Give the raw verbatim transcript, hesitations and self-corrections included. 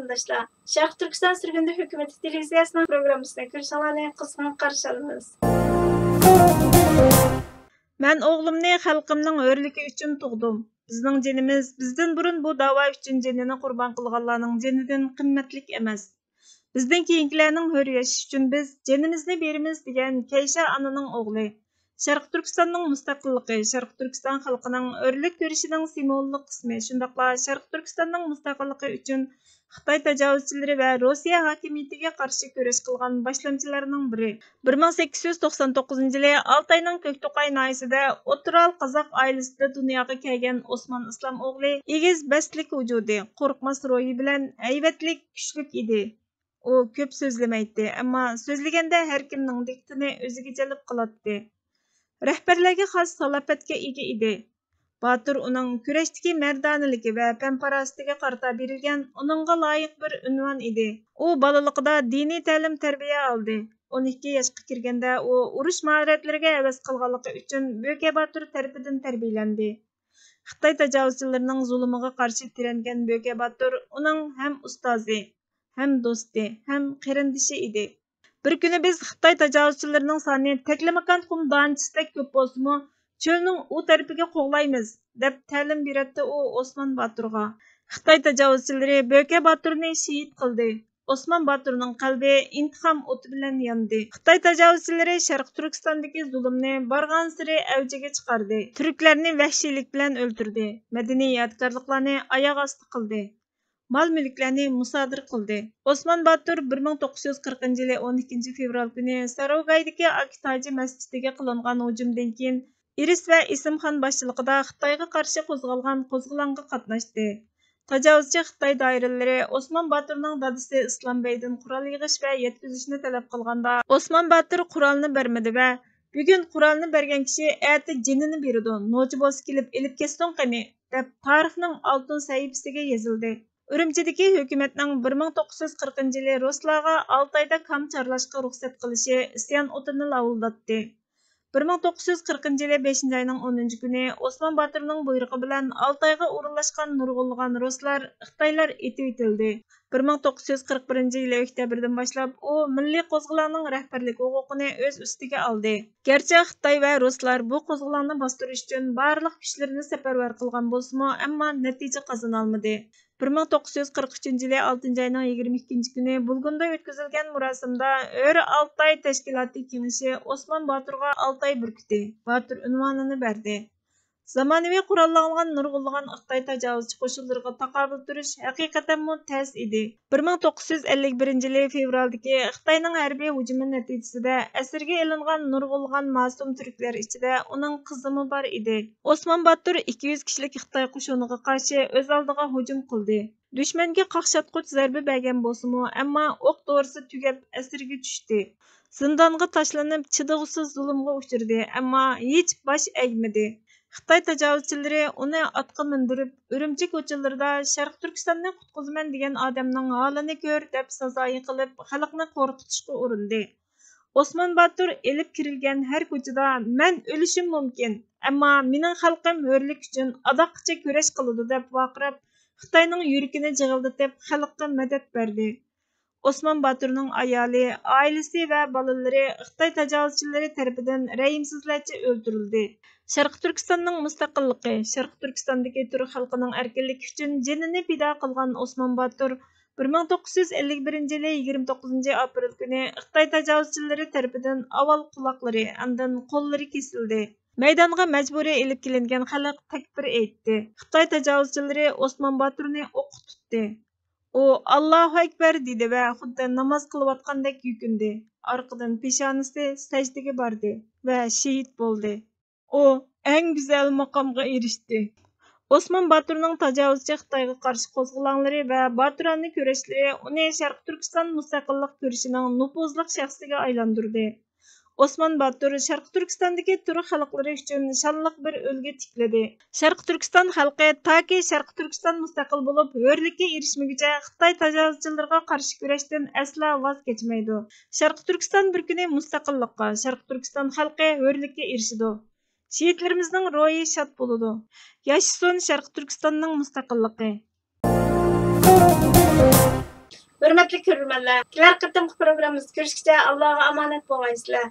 قېرىنداشلار، شەرقىي تۈركىستان سۈرگۈندە ھۆكۈمىتى تېلېۋىزىيەسىنىڭ پروگراممىسىنى كۆرۈشۈڭلارنى قىزغىن قارشى ئالىمىز. مەن ئوغلۇمنى خەلقىمنىڭ ھۆرلۈكى ئۈچۈن تۇغدۇم. بىزنىڭ جېنىمىز بىزدىن بۇرۇن بۇ داۋا ئۈچۈن جېنىنى قۇربان قىلغانلارنىڭ جېنىدىن قىممەتلىك ئەمەس. بىزدىن كېيىنكىلەرنىڭ ھۆر ياشىشى ئۈچۈن بىز جېنىمىزنى بېرىمىز، دېگەن كەيشە ئانىنىڭ ئوغلى. شەرقىي تۈركىستاننىڭ مۇستەقىللىقى، شەرقىي تۈركىستان خەلقىنىڭ ئۆرلۈك كۈرىشىنىڭ سىمۋوللۇق قىسمى، شۇنداقلا شەرقىي تۈركىستاننىڭ مۇستەقىللىقى ئۈچۈن خىتاي تاجاۋۇزچىلىرى ۋە روسىيە ھاكىمىيىتىگە قارشى كۈرەش قىلغان باشلامچىلارنىڭ بىرى. بىر مىڭ سەككىز يۈز توقسان توققۇزىنچى يىلى ئالتاينىڭ كۆكتوقاي ناھىيەسىدە ئوتتۇرا ئال قازاق ئائىلىسىدە دۇنياغا كەلگەن ئوسمان ئىسلام ئوغلى ئېگىز بەستلىك ۋۇجۇدى، قورقماس روھى بىلەن ھەيۋەتلىك، كۈچلۈك ئىدى. ئۇ كۆپ سۆزلىمەيتتى، ئەمما سۆزلىگەندە ھەر كىمنىڭ دىققىتىنى ئۆزىگە جەلپ قىلاتتى. رەھبەرلەرگە خاس سالاپەتكە ئىگە ئىدى. باتۇر ئۇنىڭ كۈرەشتىكى مەردانىلىكى ۋە پەم-پاراسىتىگە قارىتا بېرىلگەن ئۇنىڭغا لايىق بىر ئۇنۋان ئىدى. ئۇ بالىلىقىدا دىنىي تەلىم-تەربىيە ئالدى. ئون ئىككى ياشقا كىرگەندە ئۇ ئۇرۇش ماھارەتلىرىگە ھەۋەس قىلغانلىقى ئۈچۈن بۆكە باتۇر تەرىپىدىن تەربىيەلەندى. خىتاي تاجاۋۇزچىلىرىنىڭ زۇلۇمىغا قارشى تىرەنگەن بۆكە باتۇر ئۇنىڭ ھەم ئۇستازى، ھەم دوستى، ھەم قېرىندىشى ئىدى. بىر كۈنى بىز خىتاي تاجاۋۇزچىلىرىنىڭ سانى تەكلىماكان قۇم دانىچىسىدەك كۆپ بولسىمۇ، چۆلنىڭ ئۇ تەرىپىگە قوغلايمىز، دەپ تەلىم بېرەتتى ئۇ ئوسمان باتۇرغا. خىتاي تاجاۋۇزچىلىرى بۆكە باتۇرنى شېھىت قىلدى. ئوسمان باتۇرنىڭ قەلبى ئىنتىقام ئوتى بىلەن ياندى. خىتاي تاجاۋۇزچىلىرى شەرقىي تۈركىستاندىكى زۇلۇمنى بارغانسېرى ئەۋجىگە چىقاردى. تۈركلەرنى ۋەھشىيلىك بىلەن ئۆلتۈردى. مەدەنىي يادىكارلىقلارنى ئاياغ ئاستى قىلدى. مال-مۈلۈكلەرنى مۇسادىرە قىلدى. ئوسمان باتۇر بىر مىڭ توققۇز يۈز قىرىقىنچى يىلى ئون ئىككىنچى فېۋرال كۈنى ساروگايدىكى ئاكى تاجى مەسچىتىگە قىلىنغان ھۇجۇمدىن كېيىن، ئىرىس ۋە ئىسىمخان باشچىلىقىدا خىتايغا قارشى قوزغالغان قوزغىلاڭغا قاتناشتى. تاجاۋۇزچى خىتاي دائىرىلىرى ئوسمان باتۇرنىڭ دادىسى ئىسلام بەيدىن قورال يىغىش ۋە يەتكۈزۈشنى تەلەپ قىلغاندا، ئوسمان باتۇر قورالنى بەرمىدى ۋە، «بۈگۈن قورالنى بەرگەن كىشى ئەتە جېنىنى بېرىدۇ، نوچى بولسا كېلىپ ئېلىپ كەتسۇن قېنى!» دەپ تارىخنىڭ ئالتۇن سەھىپىسىگە يېزىلدى. ئۈرۈمچىدىكى ھۆكۈمەتنىڭ بىر مىڭ توققۇز يۈز قىرىقىنچى يىلى رۇسلارغا ئالتايدا كام چارلاشقا رۇخسەت قىلىشى ئىسيان ئوتىنى لاۋۇلداتتى. بىر مىڭ توققۇز يۈز قىرىقىنچى يىلى بەشىنچى ئاينىڭ ئونىنچى كۈنى ئوسمان باتۇرنىڭ بۇيرۇقى بىلەن ئالتايغا ئورۇنلاشقان نۇرغۇنلىغان رۇسلار، خىتايلار ئېتىۋېتىلدى. بىر مىڭ توققۇز يۈز قىرىق بىرىنچى يىلى ئۆكتەبىردىن باشلاپ ئۇ مىللىي قوزغىلاڭنىڭ رەھبەرلىك ھوقۇقىنى ئۆز ئۈستىگە ئالدى. گەرچە خىتاي ۋە رۇسلار بۇ قوزغىلاڭنى باستۇرۇش ئۈچۈن بارلىق كۈچلىرىنى سەپەرۋەر قىلغان بولسىمۇ، ئەمما نەتىجە قازىنالمىدى. بىر مىڭ توققۇز يۈز قىرىق ئۈچىنچى يىلى ئالتىنچى ئاينىڭ يىگىرمە ئىككىنچى كۈنى بۇلگۇندا ئۆتكۈزۈلگەن مۇراسىمدا ئۆرە ئالتاي تەشكىلاتى كېڭىشى ئوسمان باتۇرغا ئالتاي بۈركۈتى، باتۇر ئۇنۋانىنى بەردى. زامانىۋى قوراللانغان نۇرغۇنلىغان خىتاي تاجاۋۇزچى قوشۇنلىرىغا تاقابىل تۇرۇش ھەقىقەتەنمۇ تەس ئىدى. بىر مىڭ توققۇز يۈز ئەللىك بىرىنچى يىلى فېۋرالدىكى خىتاينىڭ ھەربىي ھۇجۇمى نەتىجىسىدە ئەسىرگە ئېلىنغان نۇرغۇنلىغان ماسۇم تۈركلەر ئىچىدە ئۇنىڭ قىزىمۇ بار ئىدى. ئوسمان باتۇر ئىككى يۈز كىشىلىك خىتاي قوشۇنىغا قارشى ئۆز ئالدىغا ھۇجۇم قىلدى. دۈشمەنگە قاقشاتقۇچ زەربە بەرگەن بولسىمۇ، ئەمما ئوق دورىسى تۈگەپ ئەسىرگە چۈشتى. زىندانغا تاشلىنىپ، چىدىغۇسىز زۇلۇمغا ئۇچرىدى، ئەمما ھېچ باش ئەگمىدى. خىتاي تاجاۋۇزچىلىرى ئۇنى ئاتقا مىندۈرۈپ، ئۈرۈمچى كوچىلىرىدا «شەرقىي تۈركىستاننى قۇتقۇزىمەن» دېگەن ئادەمنىڭ ھالىنى كۆر، دەپ سازايى قىلىپ، خەلقنى قورقۇتۇشقا ئۇرۇندى. ئوسمان باتۇر ئېلىپ كىرىلگەن ھەر كوچىدا «مەن ئۆلۈشۈم مۇمكىن، ئەمما مېنىڭ خەلقىم ھۆرلۈك ئۈچۈن ئاداققىچە كۈرەش قىلىدۇ» دەپ ۋارقىراپ، خىتاينىڭ يۈرىكىنى جىغىلدىتىپ، خەلققە مەدەت بەردى. ئوسمان باتۇرنىڭ ئايالى، ئائىلىسى ۋە بالىلىرى خىتاي تاجاۋۇزچىلىرى تەرىپىدىن رەھىمسىزلەرچە ئۆلتۈرۈلدى. شەرقىي تۈركىستاننىڭ مۇستەقىللىقى، شەرقىي تۈركىستاندىكى تۈرك خەلقىنىڭ ئەركىنلىكى ئۈچۈن جېنىنى پىدا قىلغان ئوسمان باتۇر بىر مىڭ توققۇز يۈز ئەللىك بىرىنچى يىلى يىگىرمە توققۇزىنچى ئاپرېل كۈنى خىتاي تاجاۋۇزچىلىرى تەرىپىدىن ئاۋۋال قۇلاقلىرى، ئاندىن قوللىرى كېسىلدى. مەيدانغا مەجبۇرىي ئېلىپ كېلىنگەن خەلق تەكبىر ئېيتتى. خىتاي تاجاۋۇزچىلىرى ئوسمان باتۇرنى ئوققا تۇتتى. ئۇ «ئاللاھۇ ئەكبەر» دېدى ۋە خۇددى ناماز قىلىۋاتقاندەك يۈكۈندى. ئارقىدىن پېشانىسى سەجدىگە باردى ۋە شېھىت بولدى. ئۇ ئەڭ گۈزەل ماقامغا ئېرىشتى. ئوسمان باتۇرنىڭ تاجاۋۇزچى خىتايغا قارشى قوزغىلاڭلىرى ۋە باتۇرانە كۈرەشلىرى ئۇنى شەرقىي تۈركىستان مۇستەقىللىق كۈرىشىنىڭ نوپۇزلۇق شەخسىگە ئايلاندۇردى. ئوسمان باتۇر شەرقىي تۈركىستاندىكى تۈرك خەلقلىرى ئۈچۈن شانلىق بىر ئۈلگە تىكلىدى. شەرقىي تۈركىستان خەلقى تاكى شەرقىي تۈركىستان مۇستەقىل بولۇپ، ھۆرلۈككە ئېرىشمىگۈچە خىتاي تاجاۋۇزچىلىرىغا قارشى كۈرەشتىن ئەسلا ۋاز كەچمەيدۇ. شەرقىي تۈركىستان بىر كۈنى مۇستەقىللىققا، شەرقىي تۈركىستان خەلقى ھۆرلۈككە ئېرىشىدۇ. شېھىتلىرىمىزنىڭ روھى شاد بولىدۇ. ياشىسۇن شەرقىي تۈركىستاننىڭ مۇستەقىللىقى! ھۆرمەتلىك كۆرۈرمەنلەر، كېلەر قېتىمقى پروگراممىمىزدا كۆرۈشكىچە ئاللاغا ئامانەت بولغايسىلەر.